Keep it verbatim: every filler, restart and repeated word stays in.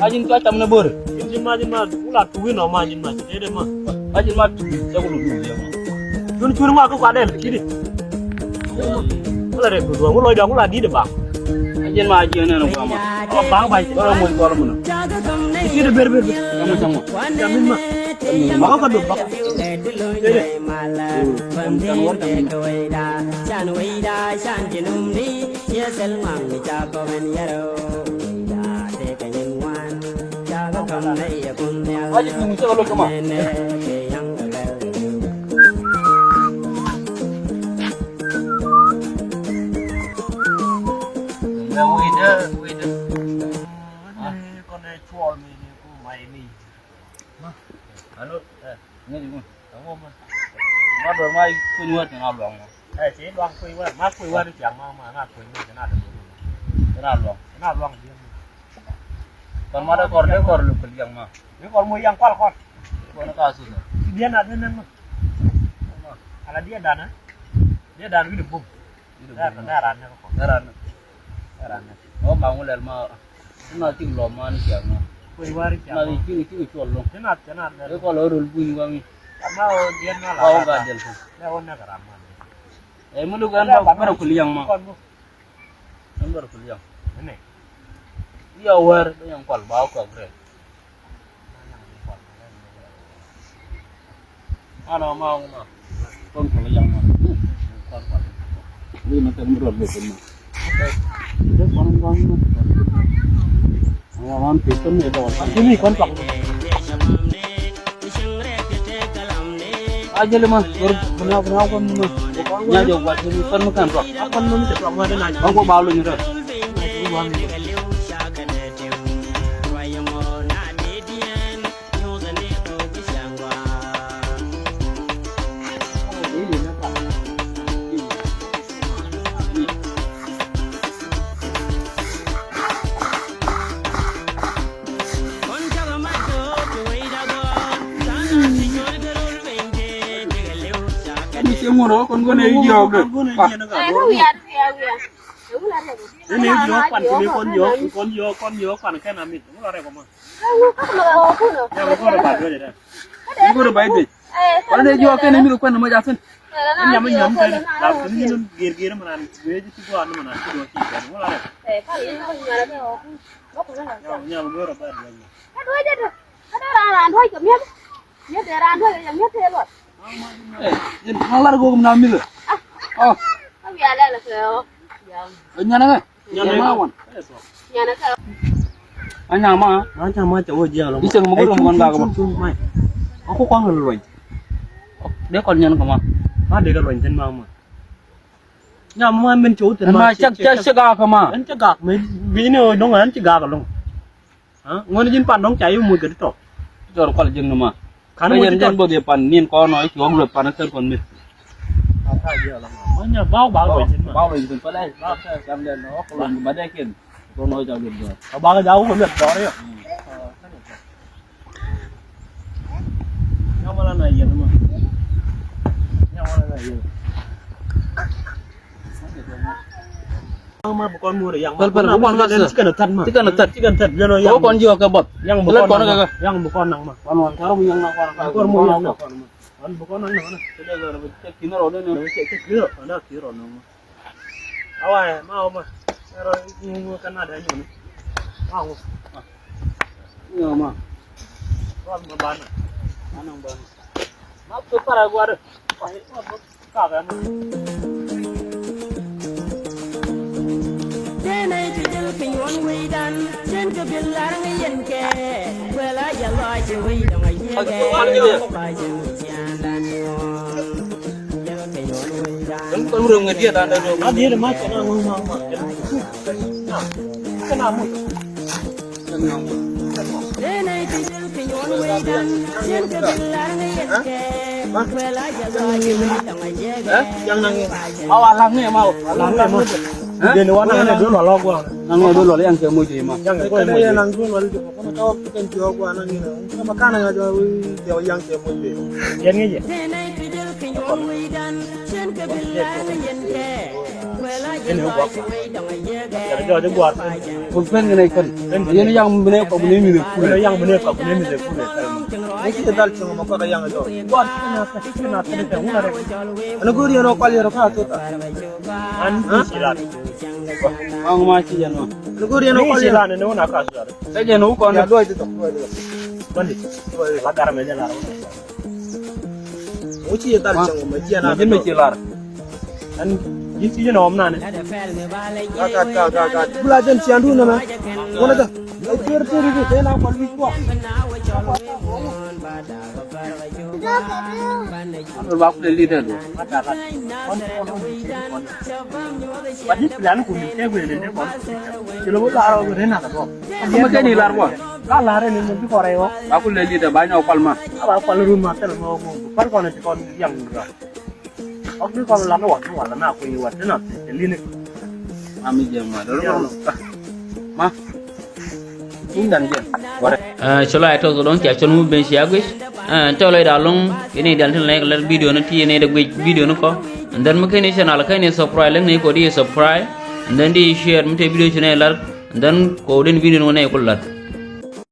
A ji̱n cua cam ni bör. Ji̱n ji̱n ma ji̱n ma wula tuwi nɔ ma ji̱n ma ji̱n dee ma. A ji̱n ma tuwi cɛ wula tuwi dee ma. Cun cun ma kä kua dee kidi. Wula rɛ dudu wula lɔcda wula di̱t ba. A ji̱n ma ji̱n nɛn kua ma. Ɔ ba ba. Bä rɔ muc kɔr mun. Kidi ber ber ber. Cam cam ma. Cam min ma. Ma kä ka dum ba. Dee dee. Cam cam wur cam min. Ŋäc ŋun. Ŋuɔ̱t dɔ̱r ma kuny wä ti na luaŋ mɔ. Ɛ ci luaŋ kuny wä ma kuny wä ti tiaŋ ma ma na kuny wä ti na dɔ̱r. Ti na luaŋ. Ti na luaŋ diɛn. Kɔn ma dee kɔr dee kɔr luk kɛ liaŋ ma. Dee kɔr mo yaŋ kɔl kɔl. Kɔn ka su dɔ̱r. Ti diɛn a dee nɛn ma. Ala diɛ dan a. Diɛ dan wi̱ni bum. Wi̱ni bum. Dee ran nɛ kɔl. Dee ran nɛ. Dee ran nɛ. Ɔ ma ŋu lɛl ma. Ti na cik lɔ man ciak na. Kui̱ wari ciak na. Ti cik cik cuɔl lɔ. Ti na ti na lɛ. Ti kɔl ɔ rol buny waŋi. Ama ɔ diɛn na la. Wa ɔ ga diɛn. Lɛ ɔ nɛ ka ram man. Ɛ mi luk ɛn ba bɛrɛ kul yaŋ ma. Ɛn bɛrɛ kul yaŋ. Ni. Iya wɛr bɛ yaŋ kɔl ba ɔ kɔk rɛ. Ana ma ŋu ma. Kɔn kɔn yaŋ ma. Kɔn kɔn. Wi na tɛm rɔ bɛ kɔn ma. Dɛ kɔn kɔn ma. Ana ma pe kɔn ne dɔ. Kini kɔn kɔn. A jeli ma. Kɔn kɔn kɔn ma. Nya jɔ wa kɔn kɔn ma kan rɔ. Kɔn ma mi tɛ rɔ ma de na. Kɔn kɔn ba lo ni rɔ. Ni cieŋ ŋuɔ̱t ɔ kɔn kɔn ɛ jiɔk dee. Ɛn ɛ jiɔk kuan kini kɔn jiɔk kɔn jiɔk kɔn jiɔk kuan kɛn amit. Ŋuɔ̱t ɛ kɔn ma. Ŋuɔ̱t ɛ ba duɔ̱c ɛ dee. Ŋuɔ̱t ɛ ba duɔ̱c. Kɔn ɛ jiɔk kɛn ɛ mi kɛ kuan ɛ mɔ jasin. Ɛn nyam ɛ nyam kɛn la kini gir gir mɛ nan duɔ̱c ti guan mɛ nan ti duɔ̱c ti kɛn ŋuɔ̱t ɛ. Nyam ŋuɔ̱t ɛ ba duɔ̱c. Kä duɔ̱c ɛ dee. Kä dee raan raan duɔ̱c kɛ mi̱eth. Mi̱eth dee raan duɔ̱c kɛ mi̱eth tëë luɔt. Ɛ, jin ma lar gok mi na mi̱th. Ɔ. Kä wiaa lɛl kɛ ɔ. Ɛ nyanɛ kɛ. Nyanɛ ma wan. Nyanɛ kɛ. A nyama. A nyama cɛ wä jiɛl. Icɛ mɛ gurɛ mɛ gɔn gak bä. Ɔ ku kɔn kɛ luɔny. Dee kɔn nyan kɛ ma. Ma dee kɛ luɔny thin ma ma. Nyama ma min cɛ wä thin ma cɛ cɛ gak kɛ ma. Ɛn cɛ gak mɛ bi ni ɔ dɔŋ ɛn cɛ gak kɛ luɔny. Ŋuɔ̱n ji̱n pan dɔ̱ŋ ca yio̱w moc kɛ ti tɔk. Ti tɔr kual ji̱n nɔmɔ. Kan moc ti tɔk. Jɛn bä dhie pan nin kɔn ɔ i̱ cuɔ̱ɔ̱ŋ luɔth pan ithɛr kɔn mith. Nya bak bak luɔc ji̱n ma. Bak luɔc ji̱n pälɛ. Bak kɛ cam dɛn ɔ kɛ luɔc ba dee kiɛn. Kɔn ɔ ca luɔc dɔɔr. Bak jaw kɛ luɔc dɔɔr yɔ. Nya mala na yɛn ma. Nya mala na yɛn. Pɛl pɛl bukɔn ŋuɔt yaŋ. Cikɛn a thät ma. Cikɛn a thät. Cikɛn a thät. Kɔn jiɔk kɛ bɔth. Yaŋ bukɔn naŋ ma. Yaŋ bukɔn naŋ ma. Kɔn wan karɔ mi yaŋ na kɔn. Kɔn mi yaŋ na kɔn. Wan bukɔn naŋ ma. Cɛ kinɛ rɔ dee ni. Cɛ kinɛ rɔ na kirɔ naŋ ma. Awa ma ma. Rɔ ŋu ŋu kɛ na dee nyɔni. Ma ŋu. Nyɔ ma. Rɔ ma bana. Bana bana. Ma tu para guare. Awa laŋ ni ma. Laŋ ni ma. Deni wa naŋ ni dul wa lɔ gua. Naŋ ni dul wa yaŋ kɛ moc ma. Yaŋ kɛ moc. Kɛn yaŋ kɛ moc. Yɛn ŋi̱ jɛ. Ɛn ɛ guak. Yɛn jɔɔc ɛ guak. Kun pɛn kɛ nɛ kɔn. Yɛn yaŋ mi nɛ kɔk ni mi nɛ kulɛ. Yɛn yaŋ mi nɛ kɔk ni mi nɛ kulɛ. Ni ci dal cieŋ ma kɔk yaŋ jɔɔc. Guak ci na ka ci na ka ni kɛ wuna rɛ. Ɛn go̱o̱r yɛn ɔ kɔl yɛn ɔ ka thota. An ci lat. An ma ci yɛn ɔ. Ɛn go̱o̱r yɛn ɔ kɔl yɛn. Ci lat ni wuna ka thota. Kä jɛn wä kɔn. Ya luɔc ti thok. Kɔn di. La gar mɛ jɛ lar. Wä ci yɛ dhal cäŋ mɛ jiɛn a. Ji̱n mɛ ci lar. An ji̱n ci ji̱n a ɣɔm nani. Gat gat gat gat. Bula jɛn ciandu nana. Wä na da. Ay ter ter ri de na kɔl wi̱c kua. Ba kulɛ li dɛ do. Ba di plan ku ni te ku ni te kɔn. Ci lo ba ro ni na ka do. Kuma ke ni lar bɔ. Ka lar ni ni ko re yo. Ba kulɛ li dɛ ba nyɔ kɔl ma. Ba kɔl ru ma te lo ko. Kɔl kɔn ti kɔn yang ra. Ɔk ni kɔn la no wa wa la na ku yi wa te na te li ni. Ma mi jɛ ma do. Ma. Indan jɛ. Wara. Cɔl a tɔth dɔŋ cia cɔl mu ben cia guic. Tɔl a ida lɔŋ kini dial tin lɛk lɛr video ni ti ni de guic video ni kɔ. And then mi kini channel kini subscribe lɛŋ ni kɔ di subscribe. And then di share mi te video ci ni lar. And then kɔ den video ni wani kul lar.